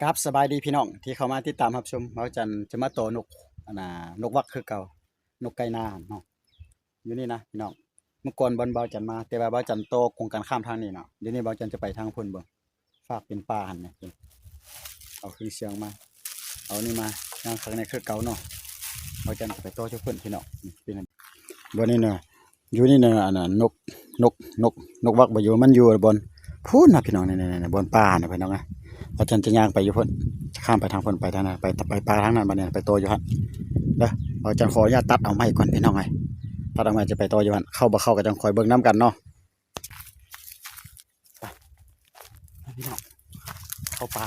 ຄັບ ສະບາຍດີພີ່ນ້ອງທີ່ເຂົ້າມາຕິດຕາມຮັບຊົມ. ບ່າວຈັນຈະມາຕໍ່ນົກ ອັນນ່າ ນົກວັກຄືເກົ່າ, ນົກໄກ່ນາເນາະ. ຢູ່ນີ້ນະພີ່ນ້ອງ, ເມື່ອກ່ອນບ່ອນບ່າວຈັນມາ, ແຕ່ວ່າບ່າວຈັນຕໍ່ກົງກັນຂ້າມທາງນີ້ເນາະ. ດຽວນີ້ບ່າວຈັນຈະໄປທາງພຸ້ນເບິ່ງ, ຟາກເປັນປ່າຫັ້ນນະ. ເອົາເຄື່ອງສຽງມາ, ເອົານີ້ມາ, ຍ່າງຂ້າງໃນຄືເກົ່າເນາະ. ບ່າວຈັນຈະໄປຕໍ່ຢູ່ພຸ້ນພີ່ນ້ອງ. ນີ້ເປັນ ບ່ອນນີ້ນະ ຢູ່ນີ້ນະ ອັນນ່າ ນົກ ນົກ ນົກ ນົກວັກບໍ່ຢູ່, ມັນຢູ່ບ່ອນພຸ້ນນະພີ່ນ້ອງ. ນີ້ໆໆ ບ່ອນປ່ານະພີ່ນ້ອງນະ. ບ່າວຈັນຈະຍ່າງໄປຢູ່ພຸ້ນ, ຈະຂ້າມໄປທາງພຸ້ນ, ໄປທາງນັ້ນ, ໄປ ໄປປ່າທາງນັ້ນ. ບາດນີ້ໄປຕໍ່ຢູ່ຫັ້ນເດີ. ບ່າວຈັນຂໍອະນຸຍາດຕັດເອົາໄມ້ກ່ອນພີ່ນ້ອງເອີຍ, ຕັດເອົາໄມ້ຈະໄປຕໍ່ຢູ່ຫັ້ນ. ເຂົ້າບໍ່ເຂົ້າກໍຈັ່ງຄ່ອຍເບິ່ງນຳກັນເນາະ. ໄປ ໄປພີ່ນ້ອງ ເຂົ້າປ່າ.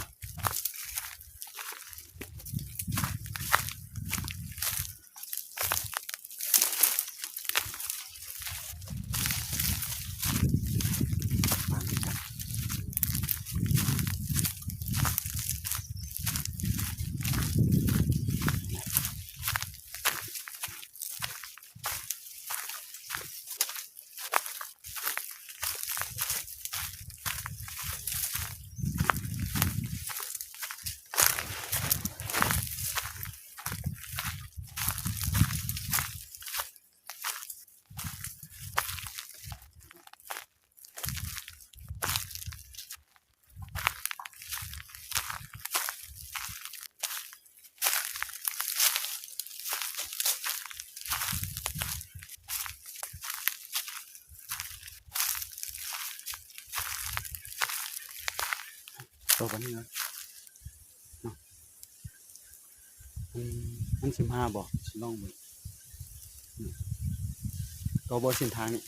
ຕໍ່ໄປນີ້ນະ ມັນ ມັນຊິມາບໍ່? ຊິລອງເບິ່ງ. ອືມ ຕໍ່ບໍ່ເສັ້ນທາງນີ້.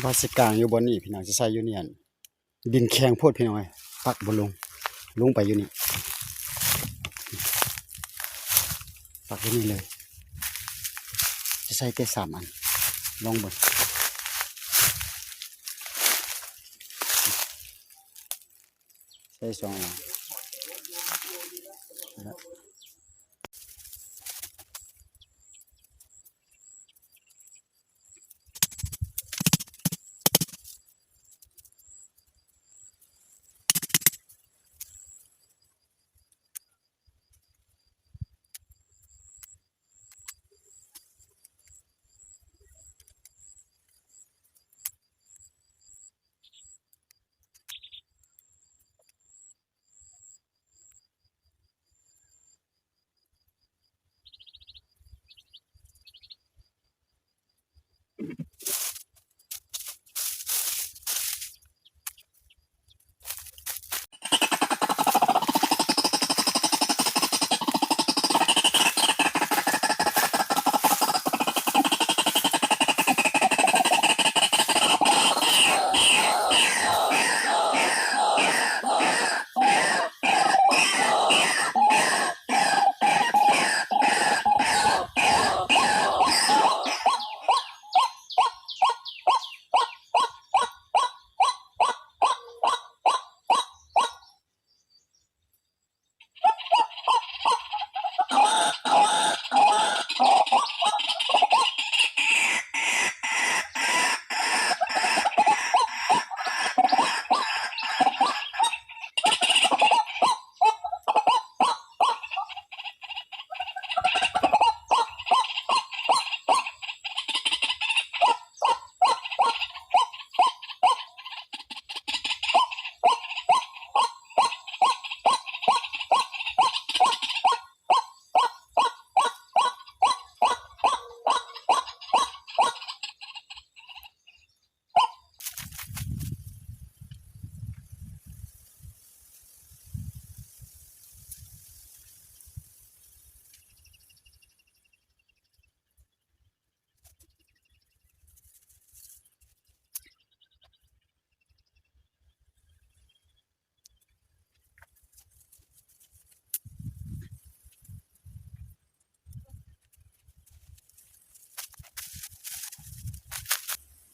ວ່າຊິກາງຢູ່ບ່ອນນີ້ພີ່ນ້ອງ, ຊິໃສ່ຢູ່ນີ້ຫັ້ນ. ດິນແຂງໂພດພີ່ນ້ອງເອີຍ, ປັກບໍ່ລົງ. ລົງໄປຢູ່ນີ້, ປັກຢູ່ນີ້ເລີຍ. ຈະໃສ່ແຕ່ສາມອັນ, ລອງເບິ່ງ. ໃສ່ສອງອັນ.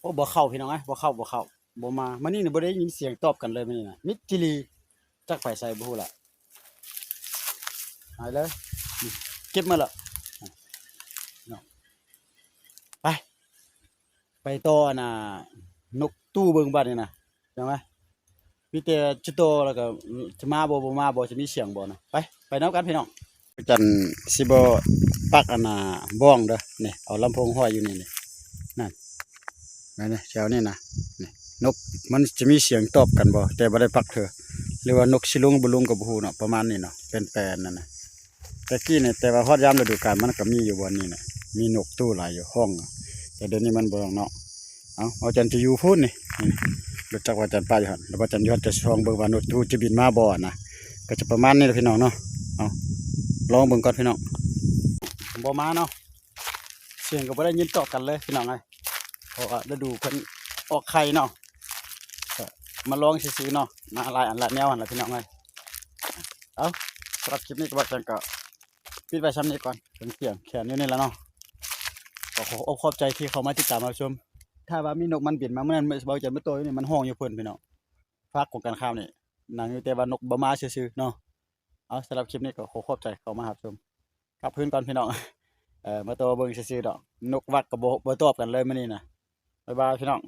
ໂອ້ ບໍ່ເຂົ້າພີ່ນ້ອງເອີຍ ບໍ່ເຂົ້າ ບໍ່ເຂົ້າ ບໍ່ມາ. ມື້ນີ້ນະ ບໍ່ໄດ້ຍິນສຽງຕອບກັນເລີຍມື້ນີ້ນະ ມິດຈີ່ຫຼີ. ຈັກໄປໃສບໍ່ຮູ້ລະ ຫາຍເລີຍ. ນີ້ ເກັບໝົດລະ ເນາະ. ໄປ ໄປຕໍ່ອັນນ່າ ນົກຕູ້ເບິ່ງບາດນີ້ນະ ເຫັນໄໝ? ມີແຕ່ຈະໂຕ ແລ້ວກໍຈະມາບໍ່ ບໍ່ມາບໍ່ ຈະມີສຽງບໍ່ນະ. ໄປ ໄປນຳກັນພີ່ນ້ອງ. ຈັນຊິບໍ່ປັກອັນນ່າບ້ອງເດີ ນີ້ ເອົາລຳໂພງຫ້ອຍຢູ່ນີ້ ນີ້ ນັ້ນ ແມ່ນນີ້ ແຖວນີ້ນະ ນີ້ ນົກມັນຈະມີສຽງຕອບກັນບໍ່ ແຕ່ບໍ່ໄດ້ປັກເທື່ອ ຫຼືວ່ານົກຊິລົງບໍ່ລົງກໍບໍ່ຮູ້ເນາະ ປະມານນີ້ເນາະ ແປນໆ ນັ້ນນະ. ແຕ່ກີ້ນີ້ ແຕ່ວ່າຮອດຍາມລະດູການມັນກໍມີຢູ່ບ່ອນນີ້ນະ ມີນົກຕູ້ຫຼາຍຢູ່ ຮ້ອງ ແຕ່ດຽວນີ້ມັນບໍ່ຮ້ອງເນາະ. ເອົາ ບ່າວຈັນຈະຢູ່ພຸ້ນນີ້ ນີ້ ລົດຈັກບ່າວຈັນປະຢູ່ຫັ້ນ ແລ້ວບ່າວຈັນຢູ່ຫັ້ນຈະສ່ອງເບິ່ງວ່ານົກຕູ້ຈະບິນມາບໍ່ນະ. ກໍຈະປະມານນີ້ແຫຼະພີ່ນ້ອງເນາະ. ເອົາ ລອງເບິ່ງກ່ອນພີ່ນ້ອງ ບໍ່ມາເນາະ ສຽງກໍບໍ່ໄດ້ຍິນຕອບກັນເລີຍພີ່ນ້ອງເອີຍ ເພາະວ່າລະດູເພິ່ນອອກໄຂ່ເນາະ. ກໍມາລອງຊື່ໆເນາະ ມາຫຼາຍອັນຫຼາຍແນວຫັ້ນລະພີ່ນ້ອງເອີຍ. ເອົາ ສຳລັບຄລິບນີ້ກໍບ່າວຈັນກໍປິດໄວ້ຊ່ຳນີ້ກ່ອນ ເຖິງທ່ຽງແຂນຢູ່ນີ້ລະເນາະ. ກໍຂໍຂອບອົກຂອບໃຈທີ່ເຂົ້າມາຕິດຕາມຮັບຊົມ. ຖ້າວ່າມີນົກມັນບິນມາ ມື້ນັ້ນບ່າວຈັນມາໂຕຢູ່ນີ້ ມັນຮ້ອງຢູ່ພຸ້ນພີ່ນ້ອງ ຟາກກົງກັນຂ້າມນີ້ ນັ່ງຢູ່ແຕ່ວ່ານົກບໍ່ມາຊື່ໆເນາະ. ເອົາ ສຳລັບຄລິບນີ້ກໍຂໍຂອບໃຈເຂົ້າມາຮັບຊົມ ກັບຄືນກ່ອນພີ່ນ້ອງ. ເອີ ມາໂຕເບິ່ງຊື່ໆດອກ ນົກວັກກໍບໍ່ ບໍ່ຕອບກັນເລີຍມື້ນີ້ນະ. ບາຍບາຍພີ່ນ້ອງ.